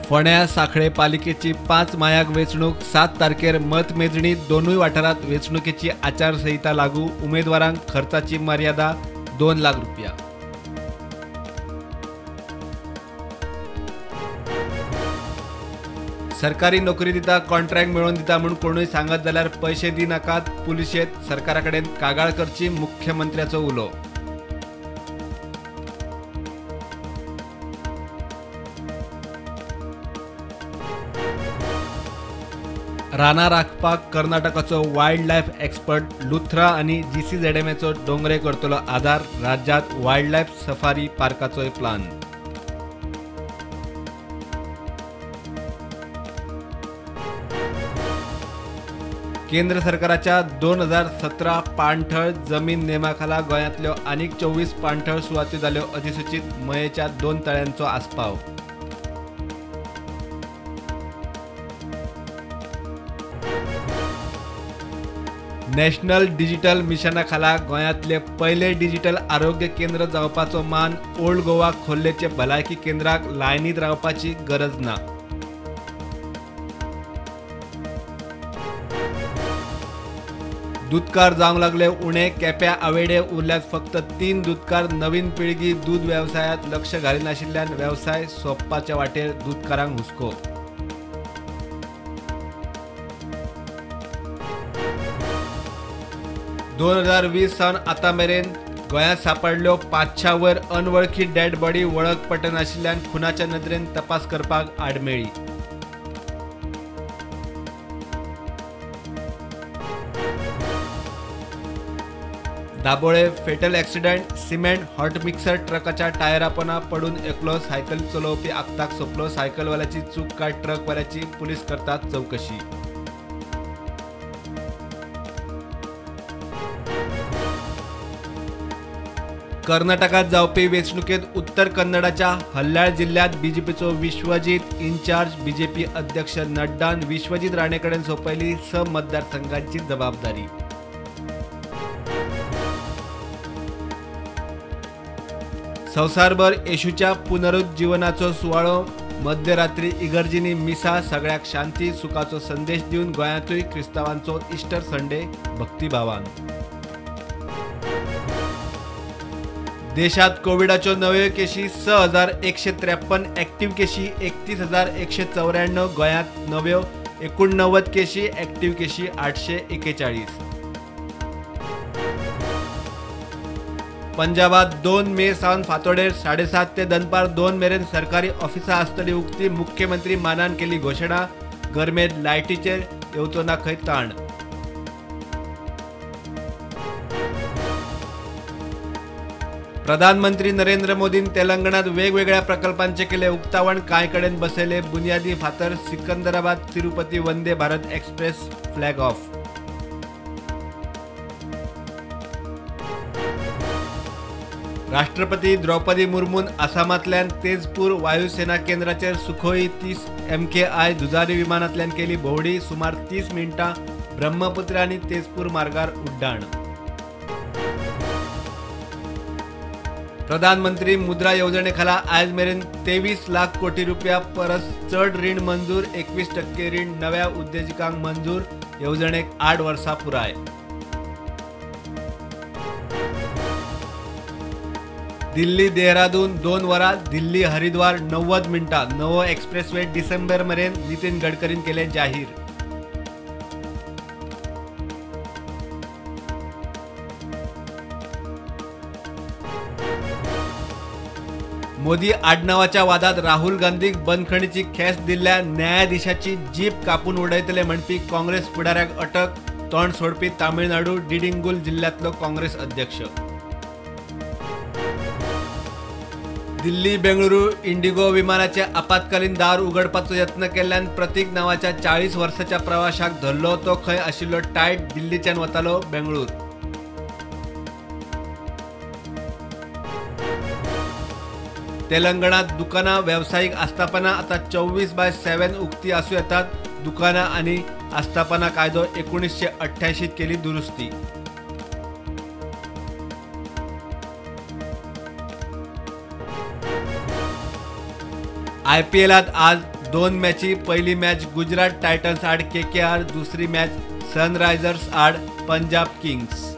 फोंड्या सांखळे पालिकेची 5 मायाक वेंचणूक 7 तारखेर मतमेजणी. दोनूय वाठारांत वेंचणुकेची आचारसंहिता लागू. उमेदवारांक खर्चाची मर्यादा 2 लाख रुपया. सरकारी नोकरी दिता, कॉन्ट्रॅक्ट मेळोवन दिता म्हूण कोणूय सांगत जाल्यार पयशे दिनाकात. पुलिशेंत सरकारा कडेन कागाळ करची, मुख्यमंत्र्याचो उलो. रानां राखपाक कर्नाटकाचो वायल्ड लायफ एक्सपर्ट लुथरा आनी जीसीझेडएमएचो डोंगरे करतलो आदार. राज्यांत वायल्ड लायफ सफारी पार्काचोय प्लान. केंद्र सरकाराच्या 2017 पाणथळ जमीन नेमाखाला गोंयांतल्यो आनीक 24 पाणथळ सुवात्यो जाल्यो अधिसूचीत. मयेच्या 2 तळ्यांचो आस्पाव. नॅशनल डिजिटल मिशना खाला गोंयांतले पयले डिजिटल आरोग्य केंद्र जावपाचो मान ओल्ड गोवा खोर्लेचे भलायकी केंद्राक लायनीत रावपाची गरज ना. दुदकार जावंक लागले उणे. केप्यां आवेडे उरल्यात फक्त 3 दुदकार. नवीन पिळगी दूद वेवसायांत लक्ष घालिनाशिल्ल्यान वेवसाय सोंपपाच्या वाटेर दुदकारांक हुस्को. ...2020 सावन आतां मेरेन गोंयांत सांपडल्यो 500 वयर अनवळखी डेड बॉडी. वळख पटनाशिल्ल्यान खुनाच्या नदरेन तपास करपाक आडमेळी. Dabolim fatal accident. Cement hot mixer ट्रकाच्या टायरापोना पडून एकलो सायकल चलोवपी आक्ताक सोंपलो. सायकलवाल्याची चूक काय ट्रकवाल्याची, पुलीस करतात चवकशी. कर्नाटकात जावपी वेंचणुकेत उत्तर कन्नडाच्या हल्ल्याळ जिल्ह्यात बीजेपीचो विश्वजीत इन्चार्ज. बीजेपी अध्यक्ष नड्डान विश्वजीत राणे कडेन सोंपयली 6 मतदारसंघांची जबाबदारी. संवसारभर येशूच्या पुनरुज्जीवनाचो सुवाळो. मध्यरात्री इगर्जींनी मिसा. सगळ्याक शांती सुखाचो संदेश दिवन गोंयांतूय क्रिस्तांवांचो इस्टर संडे भक्तिभावान. देशात कोविडाच्यो नव्यो केशी 6153, ऍक्टिव्ह केशी 31,194. गोंयांत नव्यो 89 केशी, ऍक्टिव्ह केशी 841. पंजाबात 2 मे सावन फांतोडेर 7:30 ते दनपार 2 मेरेन सरकारी ऑफिसां आसतली उक्ती. मुख्यमंत्री मानान केली घोशणा. गरमेंत लायटीचेर येवचो ना खंय ताण. प्रधानमंत्री नरेंद्र मोदीन तेलंगणात वेगवेगळ्या प्रकल्पांचे केले उक्तावण. कांय कडेन बसयले बुनियादी फातर. Secunderabad Tirupati Vande Bharat express flag off. राष्ट्रपती द्रौपदी मुर्मून आसामांतल्यान तेजपूर वायुसेना केंद्राचेर सुखोई 30 MKI झुजारी विमानांतल्यान केली भोंवडी. सुमार 30 मिनटां ब्रह्मपुत्र आनी तेजपूर मार्गार उड्डाण. प्रधानमंत्री मुद्रा येवजणेखाला आयज मेरेन 23 लाख कोटी रुपया परस चड रीण मंजूर. 21% रीण नव्या उद्देजकांक मंजूर. येवजणेक 8 वर्सां पुराय. दिल्ली देहरादून 2 वरां, दिल्ली हरिद्वार 90 मिनटां. नवो एक्सप्रेसवे डिसेंबर मेरेन नितीन गडकरीन केले जाहीर. मोदी आडनावाच्या वादात राहुल गांधीक बंदखणीची ख्यास्त दिल्ल्या न्यायाधीशाची जीप कापून उडयतले म्हणपी काँग्रेस फुडाऱ्याक अटक. तोंड सोडपी तामिळनाडू डिडिंगुल जिल्ह्यांतलो काँग्रेस अध्यक्ष. दिल्ली बेंगळुरू इंडिगो विमानाचे आपत्कालीन दार उगडपाचो यत्न केल्ल्यान प्रतीक नावाच्या 40 वर्साच्या प्रवाशाक धरलो. तो खंय आशिल्लो टायट. दिल्लीच्यान वतालो बेंगळूर. तेलंगणात दुकानां, व्यावसायिक आस्थापनां आतां 24/7 उक्ती आसूं येतात. दुकानां आनी आस्थापनां कायदो 1988 केली दुरुस्ती. आयपीएलात आज 2 मॅची, पयली मॅच गुजरात टायटन्स आड केकेआर, दुसरी मॅच सनरायझर्स आड पंजाब किंग्स.